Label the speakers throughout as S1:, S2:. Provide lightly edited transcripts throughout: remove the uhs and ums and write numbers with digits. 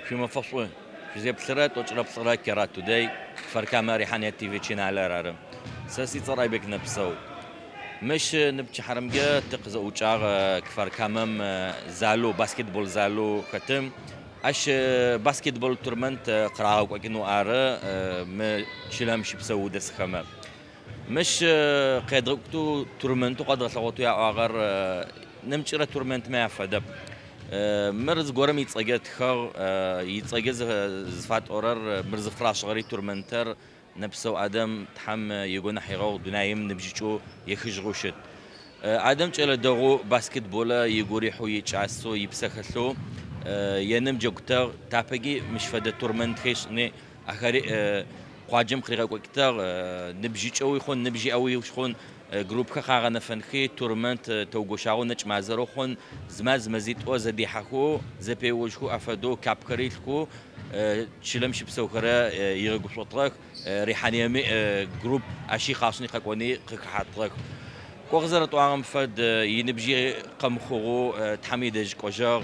S1: Шъуимэфэшӏу шъузеплъырэ 1/3 Кера Today Кфар-Камэ Рихьания ТВ чаналыр ары. Сэ сицӏэр Айбек Нэпсэу. Мыщ ныпчыхьэрымкӏэ тыкъызэӏукӏагъ Кфар-Камэм залу, баскетбол залу хэтым. Ащ баскетбол турмент къырагъэкӏокӏынэу ары мы чылэм щыпсэу дэсхэмэ. Мыщ къедгъэкӏутэу турментэу къэдгъэлъэгъотэу яӏуагъэр нэмыкӏырэ турментмэ яфэдэп. Мыр зыгорэм ицӏэкӏэ тхыгъ, ицӏэкӏэ зыфатӏорэр мыр зыфрашӏыгъэри турментэр Нэпсэу Адам Тхьэм игунахь егъэгъу дунаим ныбжьыкӏэу ехыжьыгъэу щыт. Адам кӏэлэ дэгъоу баскетболэ игу рихьэу, икӏасэу, ипсэ хэлъэу еным джэгутэгъ, тапэкӏи мыщ фэдэ турментхэр ышӏыни ахэри къуаджэм къыригъэкӏокӏытэгъ, ныбжьыкӏэуи хъун, ныбжь иӏэуи хъун, группхэр къагъэнэфэнхи, турмент тэугощагъэу нэкӏ мазэрэу хъун, зы маз мэзитӏо зэдихьэхэу, зэпеожьхэу афэдэу капхэр илъхэу чылэм щыпсэухэрэ игъэгушӏотыгъэх, Рихьаниеми групп ащи къашӏыни къэкӏони къыхэхьатыгъэх. Кӏо къызэрэтӏуагъэм фэд иныбжьи къэмыхъугъэу Тхьэм идэжь кӏожьыгъ.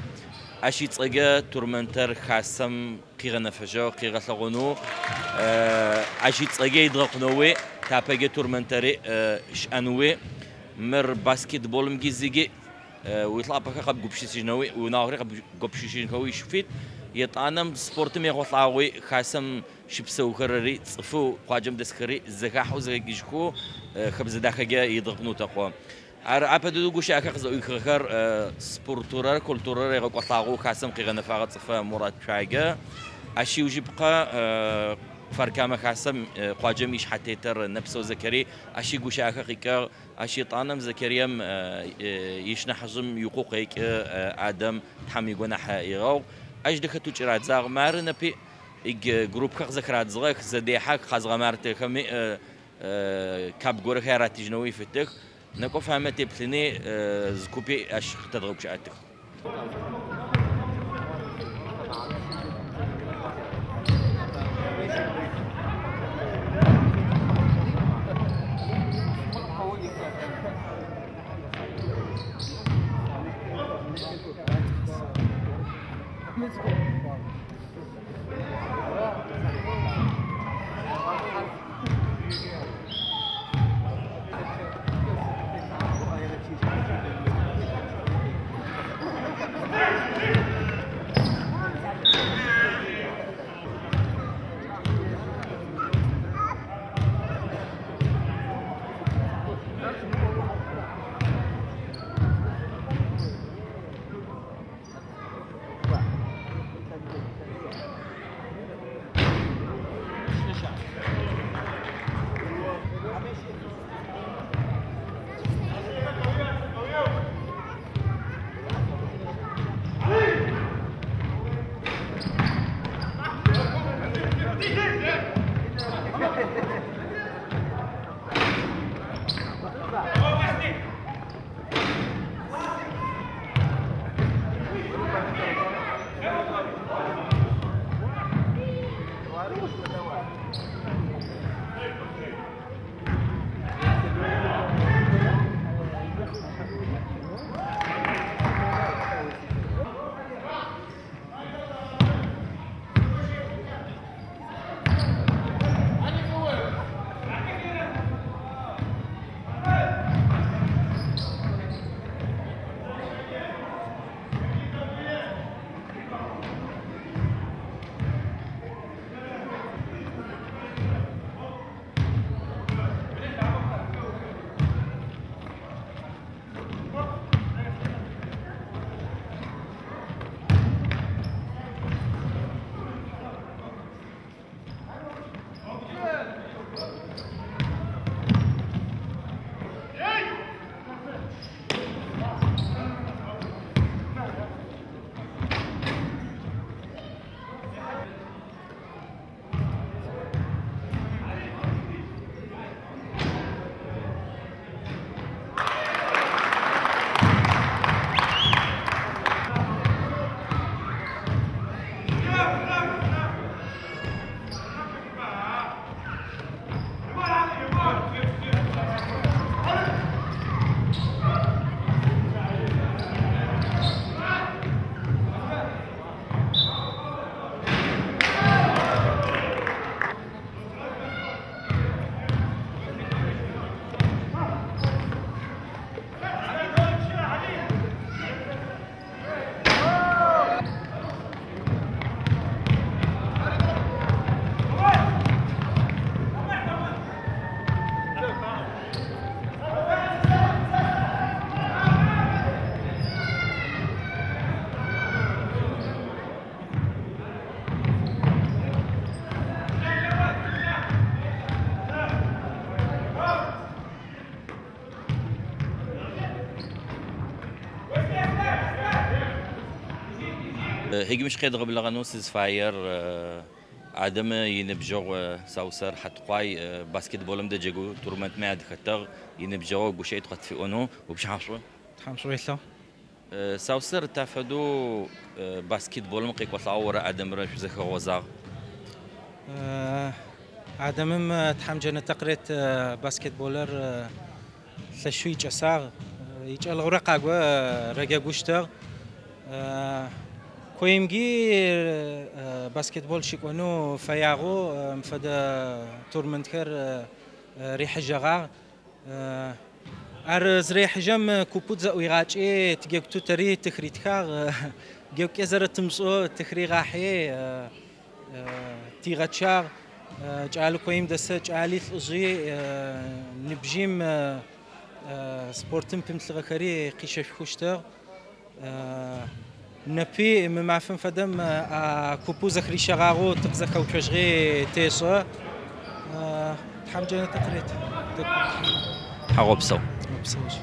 S1: Ащ ицӏэкӏэ турментэр хасэм къигъэнэфэжьыгъ, къигъэлъэгъонэу, ащ ицӏэкӏэ идгъэкъунэуи, тапэкӏэ турментэри щыӏэнэуи, мыр баскетболымкӏи зыгы уилӏапӏэхэр къэбгупшысыжьынэуи, уиунагъохэр къэбгупшысыжьынхэуи щыфит. Етӏанэм спортым егъолӏагъуи хасэм щыпсэухэрэри, цӏыфэу къуаджэм дэсхэри зэхахьэу зэхэкӏыжьхэу хэбзэ дахэкӏэ идгъэкъунэу тэхъу. Ар апэдэу гущыӏэхэр къызэӏуихыгъэхэр спортурэр, культурэр егъэкӏолӏагъэу хасэм къигъэнэфагъэ цӏыфэ Мурат Шъуагэ. Ащ иужьыпкъэ Кфар-Камэ хасэм къуаджэм ишъхьэтетэр Нэпсэу Зэкэри ащ игущыӏэхэр къикӏыгъ. Ащ етӏанэм Зэкэрием ишнахьыжъым икъу къекӏы Адам Тхьэм игунахь егъэгъу. Ащ дэхэтэу кӏырадзагъ. Мары нэпи группхэр къызэхрадзыгъэх, зэдехьэх, къазгъэмартэхэми кап горэхэр аратыжьынэуи фитых. Нэкӏо фамэ теплъыни зы купи ащ къытэдгъэгущыӏэтых. Хьигмыщ къедгъэблэгъэнэу сызфаер Адам иныбджэгъу Саусэр Хьаткъуай баскетболым дэджэгу турментмэ ядыхэтыгъ, иныбджэгъу гущыӏитӏу къытфиӏонэу упчӏыхьашӏу.
S2: Тхьэм шӏу елъэгъу.
S1: Саусэр тафэдэу баскетболым къекӏолӏагъэу орэ Адамрэ шъузэхэгъозагъ.
S2: Адамым Тхьэм джэнэтэ къырет баскетболыр лъэшэу икӏэсагъ. Икӏэлэгъурэ къаго рэджэгущтыгъ. Коимги баскетбол щыкӏонэу фэягъэу мыфэдэ турментхэр рихьыжьэгъагъ. Ар зырехьыжьэм купэу зэӏуигъакӏи тыджэгуту тэри тыхыритхагъ. Джэгукӏэ зэрэтымышӏэу тыхыригъахьи тигъэчъагъ. Кӏалэ коим дэсэ кӏали лӏыжъи ныбжьым спортым пымылъыгъэхэри къищэшъухыщтыгъ. Непи мы мафэм фэдэм а купэу зэхырищэгъагъэу тыкъызэхэуцожьыгъи тешӏэ. Тхьэм джэнэтэ къырет.
S1: Тхьагъопсэу.
S2: Опсэужь.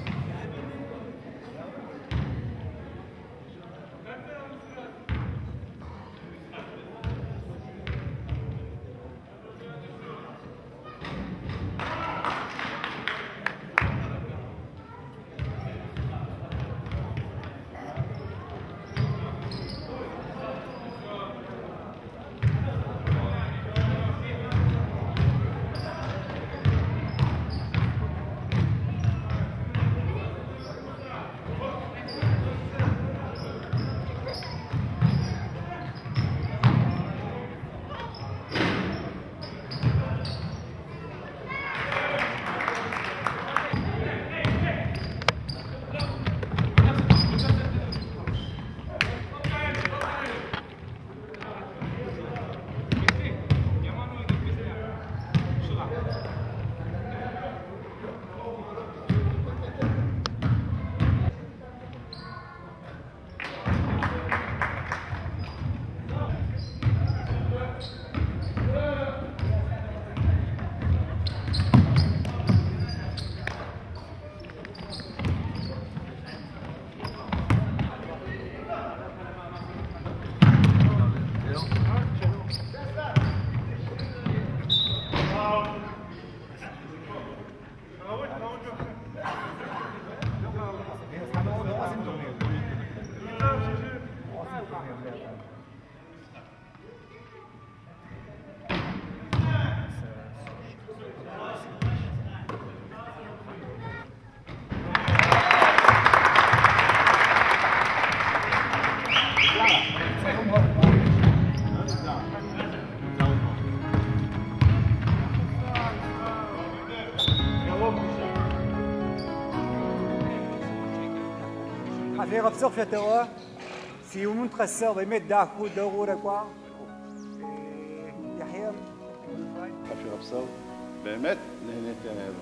S3: حفيظ بصف توا سيومون تخسر بمد داكو دغورة كوا يحيى
S4: חפירה בשר, באמת נהניתי הערב.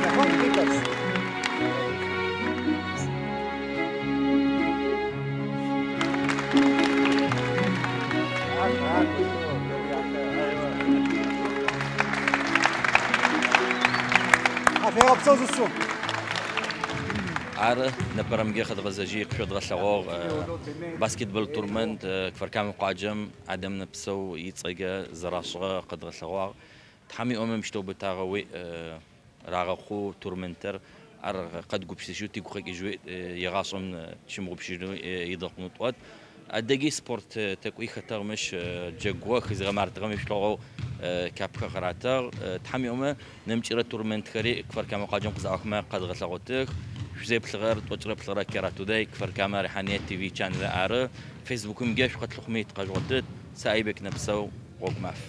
S3: נכון, פיקוס. حفيظ بصوز السوق
S1: Ары непэрэмкӏэ къэдгъэзэжьи къышъодгъэлъэгъугъ баскетбол турмент Кфар-Камэ къуаджэм Адам Нэпсэу ицӏэкӏэ зэрашӏыгъэ къэдгъэлъэгъуагъ. Тхьэм иӏомэ мыщтэу бытагъэуи рагъэхъу турментыр ар къэдгупшысэжьэу тигу къэкӏыжьэу егъашӏэм щымыгъупшыжьынэу идэгъунэу тӏот. Адэги спорт тэкӏуи хэтыгъ мыщ джэгугъэх зыгъэмартыгъэм ишӏулъэгъоу капхэ къыратыгъ. Тхьэм иӏомэ нэмыкӏырэ турментхэри Кфар-Камэ къуаджэм къызэӏуахымэ къэдгъэлъэгъотых. Шъузеплъыгъэр тӏокӏырэ плӏырэ Кера Today Кфар-Камэ Рихьание ТВ чанелы ары. Фейсбукымкӏэ шъукъэтлъыхъуми тыкъэжъугъотыт. Сэ Айбек Нэпсэу, гъогу маф.